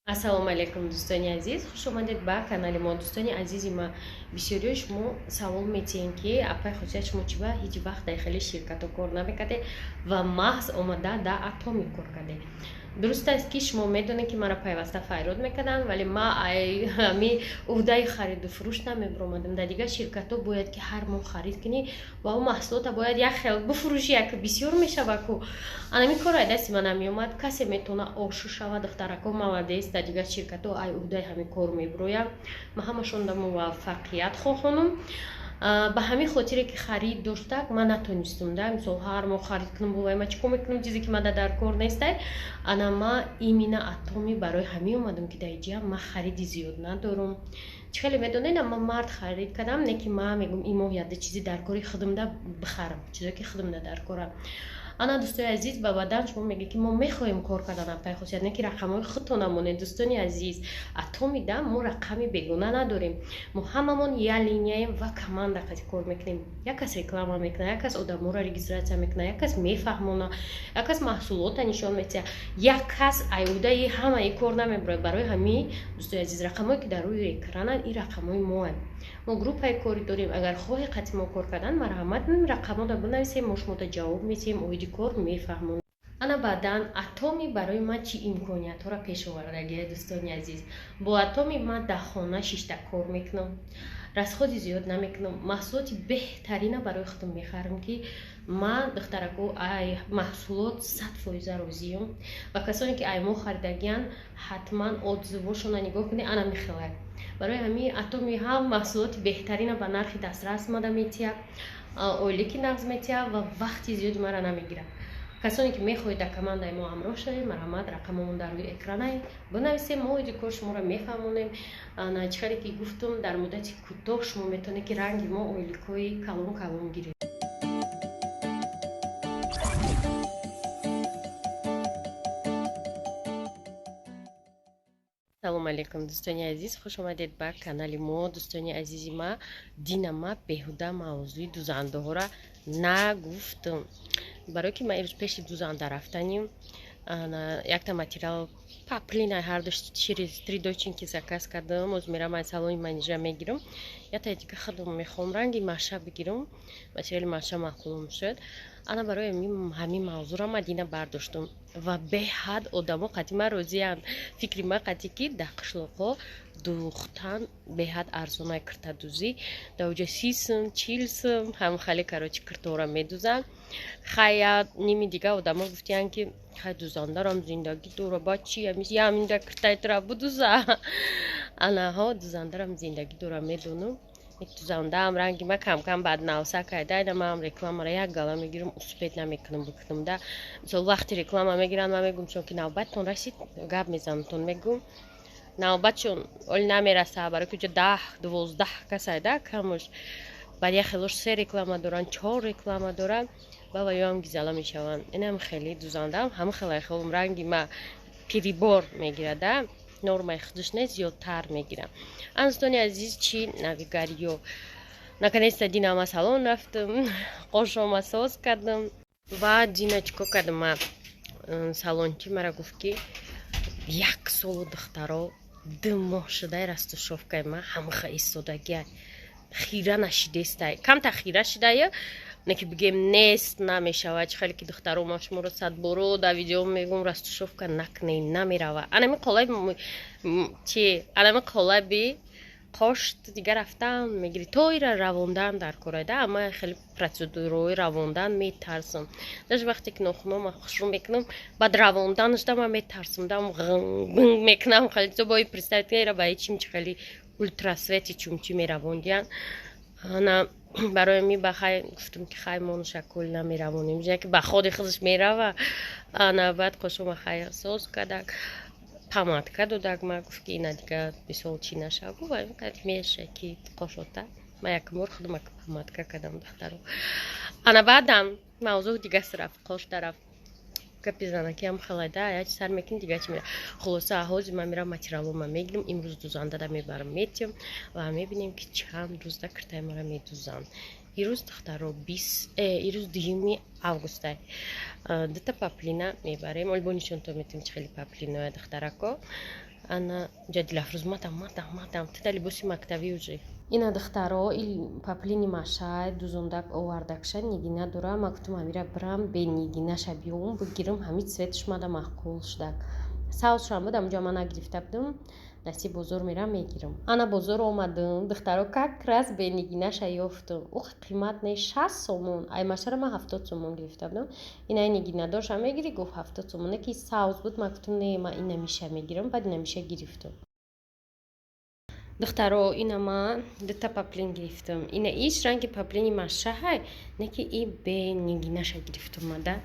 Ассалому алайкум, дӯстони азиз, хуш омадед ба канали мо. Дӯстони азизи ма, бисёриҳои шумо савол метиҳем, ки апай Хусият, шумо чӣ ба ҳеҷ вақт дар хеле ширкатҳо кор намекардед ва маҳз омада дар Атоми кор кардед? Дуруст аст, ки шумо медонед, ки маро пайваста файрод мекарданд, вале ма ҳами уҳдаи хариду фурӯш намебиромадам. Дар дигар ширкатҳо бояд ки ҳар моҳ харид кунӣ ва он маҳсулота бояд як хел бифурӯшӣ, як бисёр мешава ку. Анами кор ай дасти ман намеомад. Касе метавона ошу шава, духтарако молодец, дар дигар ширкатҳо ай уҳдаи ҳамин кор мебирояд. Ма ҳамашонда муваффақият хоҳонам. Ба ҳамин хотире ки харид доштак, ман натонистум да, мисол, ҳар моҳ харид кунам, бовай ма чӣ кор мекунам, чизе ки мада дар кор нестай. Ана ма именно Атоми барои ҳамин омадам, ки дар иҷа ма хариди зиёд надорум. Чӣ хеле медонед, ма март харид кардам, не ки ма мегум, ин моҳ яда чизи дар кори худамда бихарам, чизе ки худамда дар корам. Ана, дӯстои азиз, ба бадан шумо мегӯед, ки мо мехоҳем кор кардан, апай Хусият, не ки рақамҳои худтона монед. Дӯстони азиз, Атомида мо рақами бегона надорем. Мо ҳамамон як линияем ва команда қати кор мекунем. Як кас реклама мекунад, як кас одаморо регистрация мекунад, як кас мефаҳмона, як кас маҳсулота нишон метиҳад. Як кас айудаи ҳамаи кор намебурад. Барои ҳамин, дӯстои азиз, рақамҳое ки дар рӯи экрананд, ин рақамҳои моанд. Мо группаи корӣ дорем. Агар хоҳе қати мо кор кардан, марҳамат, рақамҳоро бинависем, мо шумода ҷавоб метиҳем, оиди кор мефаҳмонем. Ана баъдан Атоми барои ман чӣ имкониятҳоро пеш овардагия, дӯстони азиз? Бо Атоми ман дар хона шишта кор мекунам, расходи зиёд намекунам, маҳсулоти беҳтарина барои худам мехарам, ки ман, духтарако, ай маҳсулот 100% розиём. Ва касоне ки ай мо харидагиянд, ҳатман отзывошона нигоҳ кунед. Ана мехелад. Барои ҳамин Атоми ҳам маҳсулоти беҳтарина ба нархи дастрас мада метиҳад, ойлики нағз метиҳад ва вақти зиёди мара намегирад. Касоне ки мехоҳед дар командаи мо ҳамроҳ шавед, марҳамат, рақамомон дар рӯи экранай, бинависем, мо оиди кор шуморо мефаҳмонем. Чӣ хеле ки гуфтум, дар муддати кӯтоҳ шумо метавонед, ки ранги мо ойликҳои калон калон гиред. Салому алайкум, дӯстони азиз, хуш омадед ба канали мо. Дӯстони азизи ма, дина ма беҳуда мавзӯи дузандаҳоро нагуфтам, барое ки ман ирӯз пеши дузанда рафтаним, якта материал паплина ҳардуш через три доченьки заказ кардам. Оз мерам аз салони Манижа мегирам, ята дига худам мехоҳам ранги маша бигирам, материали маша маъқулам шуд. Ана барои ҳамин мавзӯъро ма дина бардоштам ва беҳад одамо қати ма розиянд. Фикри ма қати ки дар қишлоқҳо духтан беҳад арзонай киртадӯзӣ. Дар оҷа 30 сум, 40 сум ҳам хеле, короче, киртора медузанд. Хая, ними дига одамо гуфтиянд, ки хай, дузандарам зиндагӣ дора, ба чи яминда киртайтра будуза. Анаҳо, дузандарам зиндагӣ дора, медонам. Дузандаам ранги ма камкам баъд навса кайда. Ина маам рекламаро як гала мегирам, успеть намекунам бикунам да. Мисол, вақти реклама мегиранд, ман мегӯм чун ки навбаттон расид, гап мезанамтон, мегӯм навбатшон оли намераса, барои ки ҷо 10-12 касайда камуш. Баъд як хелош се реклама доранд, чор реклама доранд, ба ваёам гизала мешаванд. Инам хеле дузандаам ҳама хелай хелм ранги ма перебор мегирада, нормаи худаш не, зиёдтар мегирам. Ан, дӯстони азиз, чӣ навигариё? Наконец-то дина ма салон рафтам, қошома соз кардам. Ва дина чӣ кор кардам? Ма салончи мара гуфт, ки як солу, духтаро, 2 моҳ шудай растушёвкаи ма ҳамаха истодагия, хира нашидестай, камта хира шидая, не ки бигем нест намешавад. Чӣ хеле ки, духтаро, ма шуморо садборо дар видео мегӯм, растушёвка накунед, намерава. Анами қолаби чи, анами қолаби қошт дига рафтан мегири, то ира равондан дар корайда. Ама хеле процедураҳои равондан метарсам. Даже вақте ки нохунома хушрӯ мекунам, баъд равонданашда ман метарсам, дам ғ мекунам. Хеле то бои представить ира ба чим чи хеле ультрасвети чумчи меравондиян. Ана барои ми ба хай гуфтам, ки хай, монуша кул намеравонем, ки ба ходи худаш мерава. Ана баъд қошома хай соз кардак, помадка додак. Ма гуфт, ки ина дига мисол чӣ наша, гуфт, меша ки қошота. Ма якум бор худама помадка кардам, духтаро. Ана баъдам мавзӯъ дига рафт, қош тараф гапи занакиам халайда, яч сар мекунӣ, дига чи мера. Хулоса, ҳозир ман мерам, материалома мегирам, имрӯз дузандада мебарам, метиҳам ва мебинем, ки чанд рӯзда киртаи мара медузанд. Ирӯз, духтаро, ирӯз 2 августай. Дута паплина мебарем, оли бо нишонто метем, чи хеле паплиноя, духтарако. Ана ҷа Дилафрӯз, мадам, мадам, мадам, тида либоси мактавӣ уже. Ина, духтаро, ил паплини машай дузондак овардакша, нигина дора. Ма гуфтум, ҳамира бирам, бенигинаша биём, бигирам. Ҳами цветш мада маъқул шудак. Савзшам буд, амҷа ман нагирифта будум. Насиб, бозор мерам, мегирам. Ана, бозор омадам, духтаро, как раз бенигинаша ёфтум. Ух, қимат не, 60 сомон. Ай машара ман 70 сомон гирифта будам. Ина нигинадорша мегирӣ, гуфт, 70 сомон. Ки савз буд, ман гуфтум, не, ман инамиша мегирам. Баъд инамиша гирифтум. Духтаро, ина ман дута паплин гирифтам. Ина иш ранги паплини машаҳай, не ки и бенигинаша гирифтум. Мада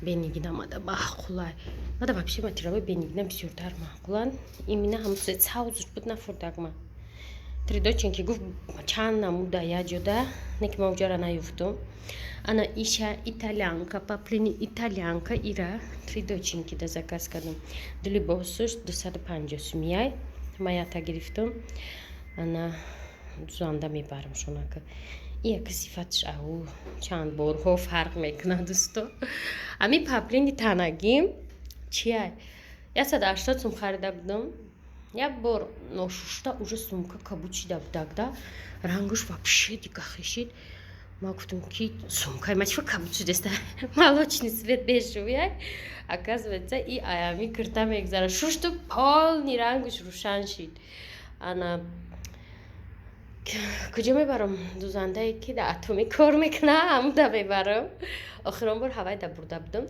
бенигина мада маъқулай. Мада вообще материалҳои бенигина бисёртар маъқуланд. Имина ҳам савзуш буд, нафурдагма тридочин, ки гуфт, чанд намуда яҷода, не ки ман уҷара наёфтум. Ана иша итальянка, паплини итальянка. Ира тридочинки да заказ кардам. Ду либосуш 250 сумияй. Ман ята гирифтам. Ана дузанда мебарам шонака. Яка сифатш ау чанд борҳо фарқ мекунад, дӯсто. Ами паплини танагим чия, 180 сум харида будам. Як бор ношушта уже сумка кабуд шида будагда, рангаш вообще дига хишид. Ма гуфтам, ки сумкаи ма чӣ кабуд шудеста, молочный цвет бешувяк. Оказывается, и аями кирта мегзара, шушту, полный рангаш рӯшан шид. Ана куҷо мебарам? Дузандае, ки дар Атомӣ кор мекуна, ҳамуда мебарам. Охирон бор ҳавай да бурда будам,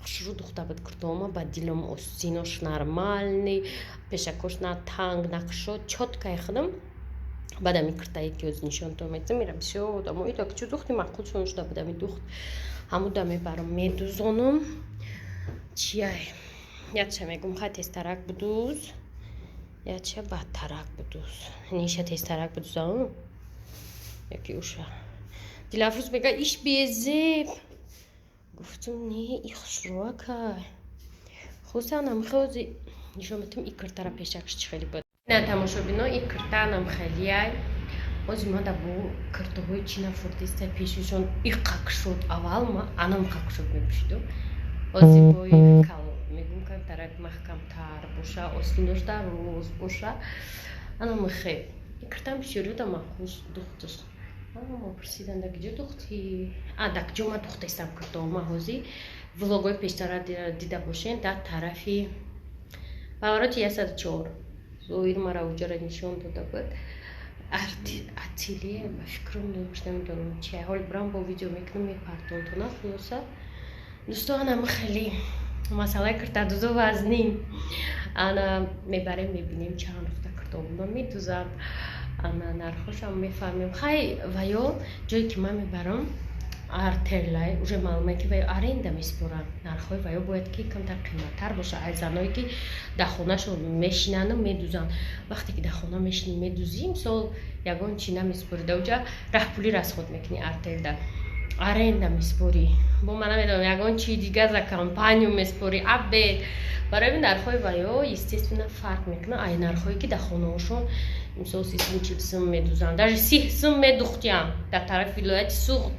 хушрӯ духта буд куртома, ба дилам остинош нормальный, пешакош на танг, на кушод, чёткай худам. Баъд ами киртае, ки оз нишонтон метам, ира бисёр одамо итак чӯ духти маъқулшон шуда буд. Ами духт ҳамуда мебарам, медузонам. Чияй, ятша мегум, хай, тезтарак будуз, ятша бадтарак будуз. Ниша тезтарак будузам яки уша? Дилафрӯз мега, иш безеб. Гуфтум, не, и хушрӯакай. Хусанам хелози нишон метам. И киртара пешакш чӣ хеле буд. На, тамошобино, и киртанам хелияй. Ози ма да бо киртаҳои чӣ нафурдиста, пешишон иқак шуд. Аввал ма анам қак шуд мепӯшидум, ози бои мегум, камтарак маҳкамтар боша, остинош дароз боша. Анам хе и киртам бисёрида маъқул духтус. Ма пурсидан, да киҷо духти, а да киҷо ма духтаистам киртаҳо. Ма ҳозир влогҳои пештара дида бошен, дар тарафи повороти 104 Зоир мара уҷара нишон дода буд. Ателие ба фикрам, номаш намедонам чи. Ҳоли бирам, бо видео мекунам, мепартонтона. Хулоса, дӯсто, анама хеле масъалаи киртадузо вазнин. Ана мебарем, мебинем, чанд рӯзда киртобуна медузам. Ана нархошам мефаҳмем. Хай, ва ё ҷое ки ман мебарам, артелай, уже маълуме, ки ва ё аренда меспоранд. Нархҳои ва ё бояд ки камтар қиматтар боша ай заное, ки дар хонашон мешинану медузанд. Вақте ки дар хона мешинӣ, медузӣ, мисол, ягон чи намеспорӣ, да уҷа раҳпулӣ расход мекунӣ, артелда аренда меспорӣ, бо ман намедонам, ягон чи дига за компанию меспорӣ, абед. Барои ин нархҳои ва ё, естественно, фарқ мекунад ай нархҳое, ки дар хонаҳошон, мисол, 30 сум, 40 сум медузанд. Даже 30 сум медухтиям дар тарафи вилояти Суғд,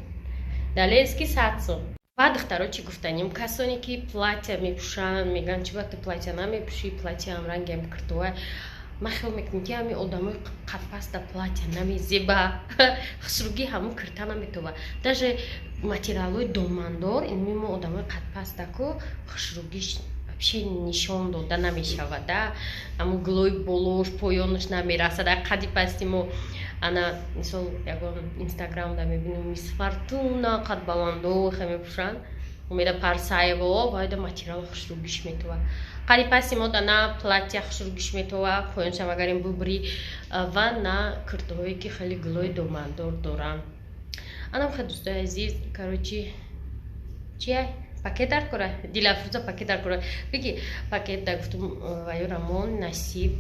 далески 100 сум. Баъд, духтаро, чӣ гуфтанем? Касоне, ки платья мепӯшанд, мегӯянд, чи ба ту платья намепӯшӣ, платьяам рангиам киртова. Ман хел мекунам, ки ҳами одамои қадпаста платья намезеба, хушругӣ ҳамун кирта наметова. Даже материалҳои домандор, инми мо одамои қадпастаку хушругиш вообще нишон дода намешавад, да ҳамун гулои болош, поёнаш намерасад қади пасти мо. Ана, мисол, ягон инстаграмда мебинем, Мисс Фортуна қад баландо хе мепӯшанд, Умеда Парсаево, вайда материал хушругиш метова. Қади паси мо да на платья хушругиш метова, поёншам агарем бубри, ва на киртоҳое, ки хеле гулои домандор доранд. Анам хе, дӯстои азиз, короче, чия, пакет дар кора, Дилафрӯза пакет дар кора, биги пакет да. Гуфтум, ваёрамон, насиб,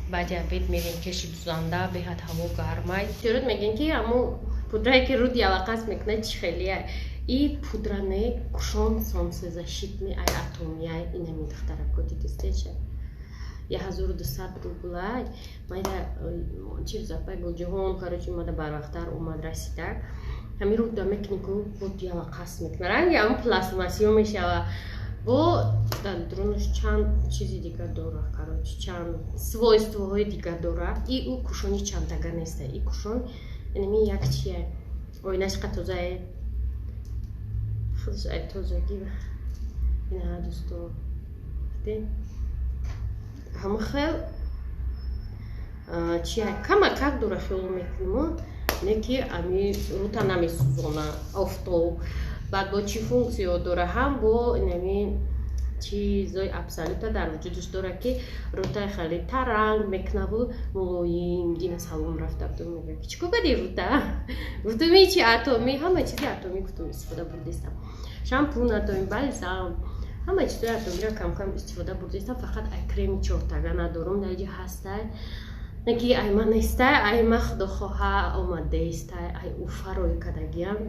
баъди обед мерем кеши дузанда. Беҳад ҳаво гармай. Чорот мегӯем, ки ҳамо пудрае, ки руд ялақас мекунад, чӣ хелия? И пудра не, кушон солнцезащитный ай Атомияй. Инами, духтарако, дидистеча, 1200 рублай. Майда чи запай Гулҷаҳон, короче, мада барвақттар омад, расида. Ҳами руда мекунӣ ку, буд ялақас мекуна, ранги ҳамн пластмассиё мешава. Бо дар дурунаш чанд чизи дига дора, короче, чанд свойствоҳои дига дора. И ӯ кушони чандтага неста. И кушон инами як чия. Оинаш қа тозае. Худаш ай тозагӣ. Ина, дӯсто. Ҳама хел чия камакак дора, хиёл мекунем, не ки ами рута намесӯзона офтоб. Баъд бо чӣ функсиё дора? Ҳам бо инами чизои абсолюта дар вуҷудаш дора, ки рутай хеле таранг мекунаву мулоим. Дина салон рафта будум, мега, ки чӣ кор кардӣ рута? Гуфтум, чи Атоми, ҳама чизи Атоми, гуфтум, истифода бурдистам, шампун Атоми, балзам, ҳама чизои Атомиро камкам истифода бурдистам. Фақат ай креми чортага надорум. Даиҷа ҳастай, ки ай ма нестай, ай ма худохоҳа омадаистай, ай Уфа рӯй кардагиам.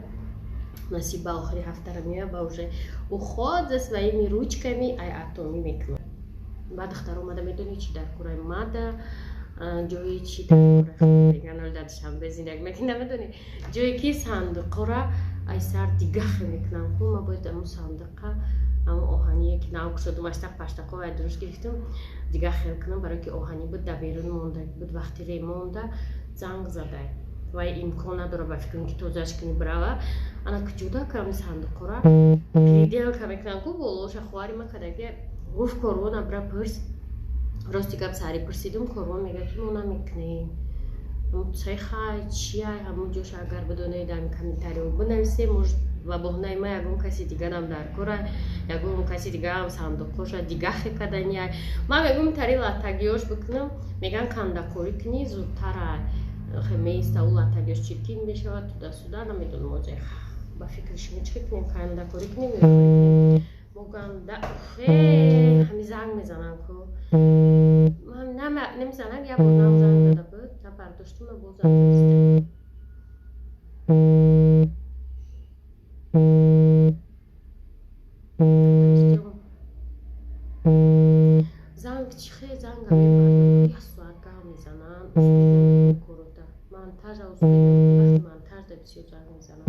Насиб, ба охири ҳафтара меоя, ба уже уход за своими ручками ай Атомӣ мекунам. Баъд духтар омада, медонӣ чӣ дар кораи мада, ҷои чӣ дар кора, дар Душанбе зиндагӣ мекунӣ, намедонӣ, ҷое ки сандуқора ай сар дигахе мекунам ку. Ма бояд аму сандуқа, аму оҳание ки нав кушодум, аштақ паштақо ай дуруст гирифтум, дига хел кунам, барое ки оҳанӣ буд, дар берун монда буд. Вақти ремонда занг задай, вай имкон надора, ба фикрам, ки тозаш кунӣ, брава. Ана куҷода ками сандуқора переделка мекунам ку, болоша хоҳари ма кадаги, гуфт, корвона бра пурс. Рости гап, сари пурсидум, корвон мега, ки мо намекунем. Цехай чия, ҳамун ҷоша агар бидонед, дар комментарио бинависем. Может, ба боҳнаи ма ягон каси дигарам дар кора, ягон каси дигарам сандуқоша дигахе кадания. Ман мегӯм, тари латтагиёш бикунам, меган, кандакорӣ кунӣ, зудтара меиста, ӯ латтагиёш чиркин мешавад, туда-сюда, намедонам. Оҷай, ба фикри шумо чӣ кунем? Кандакорӣ кунем ё мо ганда? Ҳами занг мезанам ку, намезанам. Як бор нам занг зада буд, набардоштум, боз занг задиста. Занг чихе занга мебардорам, як соат гап мезанам, успеть намекунӣ корота, монтажа успеть намекунӣ. Вақти монтажда бисёр занг мезанам.